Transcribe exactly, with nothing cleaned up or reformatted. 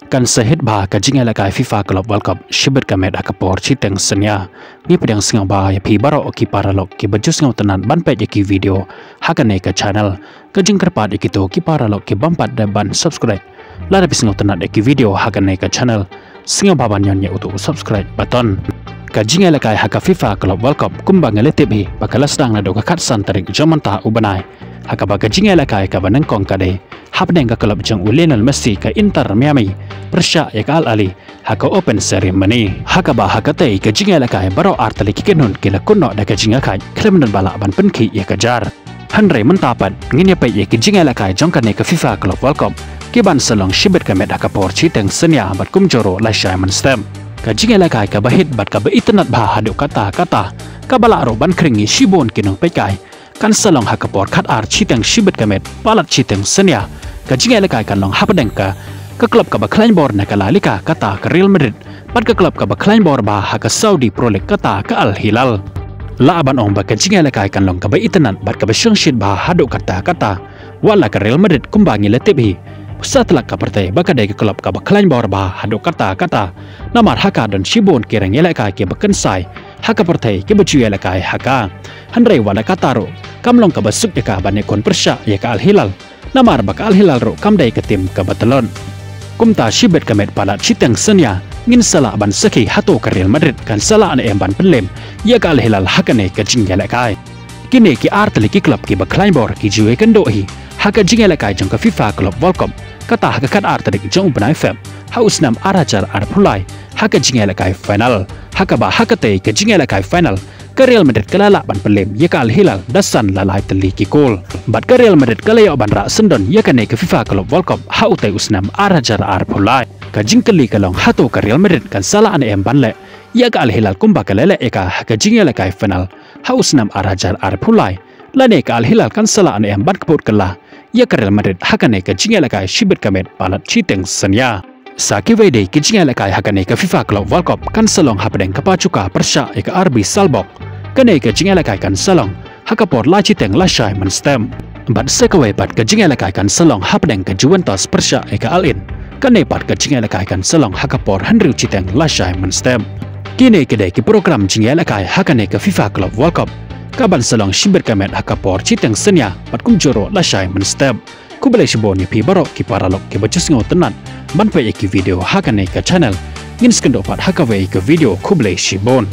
Kan sa hit bha ka jingïalehkai FIFA Club World Cup shibit ka met ha ka por shiteng synñia. Ngi pdiang sngewbha ïa phi baroh ki paralok kiba ju sngewtynnat ban peit ïa ki video ha kane ka channel. Ka jingkyrpad ïa kito ki paralok ki bym pat dep ban subscribe, lada phi sngewtynnat ïa ki video ha kane ka channel, sngewbha ban ñion ïa uto u subscribe button. Ka jingïalehkai ha ka FIFA Club World Cup kumba ngi la tip hi ba ka la sdang naduh ka khatsan tarik jong mynta u bnai, ha kaba ka jingïalehkai kaba nyngkong ka dei hapdeng ka club jong u Lionel Messi ka Inter Miami pyrshah ïa ka Al Ahly ha ka open ceremony. Ha kaba ha katei ka jingïalehkai baroh artylli ki kynhun ki la kut noh da ka jingïakhaid khlem don ba lah ban pynkhih ïa ka jar. Hynrei mynta pat ngin ïa peit ïa ki jingïalehkai jong kane ka FIFA Club World Cup, ki ban sa long shibit ka met ha ka por shiteng synñia bad kumjuh ruh lashai mynstep. Ka jingïalehkai kaba hit bad kaba itynnat bha haduh katta katta, kaba lah ruh ban khring ïa shibun ki nongpeitkai, kan sa long ha ka por khatar shiteng shibit ka met palat shiteng synñia. Ka jingïalehkai kan long hapdeng ka, ka club kaba khlaiñ bor na ka La Liga kata ka Real Madrid bad ka club kaba khlaiñ bor bha ha ka Saudi Pro League kata ka Al Hilal. Lah ban ong ba ka jingïalehkai kan long kaba itynnat bad kaba shongshit bha haduh katta katta. Wat la ka Real Madrid kumba ngi la tip hi, satlak ka pyrthei ba ka dei ka club kaba khlaiñ bor bha haduh katta katta, namar ha ka don shibun ki rangïalehkai kiba kynsai ha ka pyrthei kiba ju ïalehkai ha ka. Hynrei wat la katta ruh, kam long kaba suk ïa ka ban ïakhun pyrshah ïa ka Al Hilal, namar ba ka Al Hilal ruh kam dei ka tim kaba tlot. Kumta shibit ka met palat shiteng synñia, ngin sa lah ban sakhi hato ka Real Madrid kan sa lah ne em ban pynlem ïa ka Al Hilal ha kane ka jingïalehkai. Kine ki artylli ki club kiba khlaiñ bor ki ju ïakynduh hi ha ka jingïalehkai jong ka FIFA Club World Cup, kata ha ka khatar tarik jong u bnai Feb ha u snem ar hajar arphew lai, ha ka jingïalehkai final. Ha kaba ha katei ka jingïalehkai final, ka Real Madrid ka la lah ban pynlem ïa ka Al Hilal da san la lai tylli ki kol. Bad ka Real Madrid ka la ïoh ban rah syndon ïa kane ka FIFA Club World Cup ha utei u snem ar hajar arphew lai. Ka jingkylli ka long hato ka Real Madrid kan sa lah ne em ban leh ïa ka Al Hilal kumba ka la leh ïa ka ha ka jingïalehkai final ha u snem ar hajar arphew lai, lane ka Al Hilal kan sa lah ne em ban kput kylla ïa ka Real Madrid ha kane ka jingïalehkai shibit ka met palat shiteng synñia. Sa kiwei de ki jingïalehkai ha kane ka FIFA Club World Cup kan sa long hapdeng ka Pachuca pyrshah ïa ka R B Salzburg. Kane ka jingïalehkai kan sa long ha ka por lai shiteng lashai mynstep. Bad sa kawei pat ka jingïalehkai kan sa long hapdeng ka Juventus pyrshah ïa ka Al Ain. Kane pat ka jingïalehkai kan sa long ha ka por hynriew shiteng lashai mynstep. Kine ki dei ki program jingïalehkai ha kane ka FIFA Club World Cup, ka ban sa long shibit ka met ha ka por shiteng synñia bad kumjuh ruh lashai mynstep. Khublei shibun ïa phi baroh ki paralok kiba ju sngewtynnat ban peit ïa ki video ha kane ka channel. Ngin sa ïakynduh pat ha kawei ka video, khublei shibun.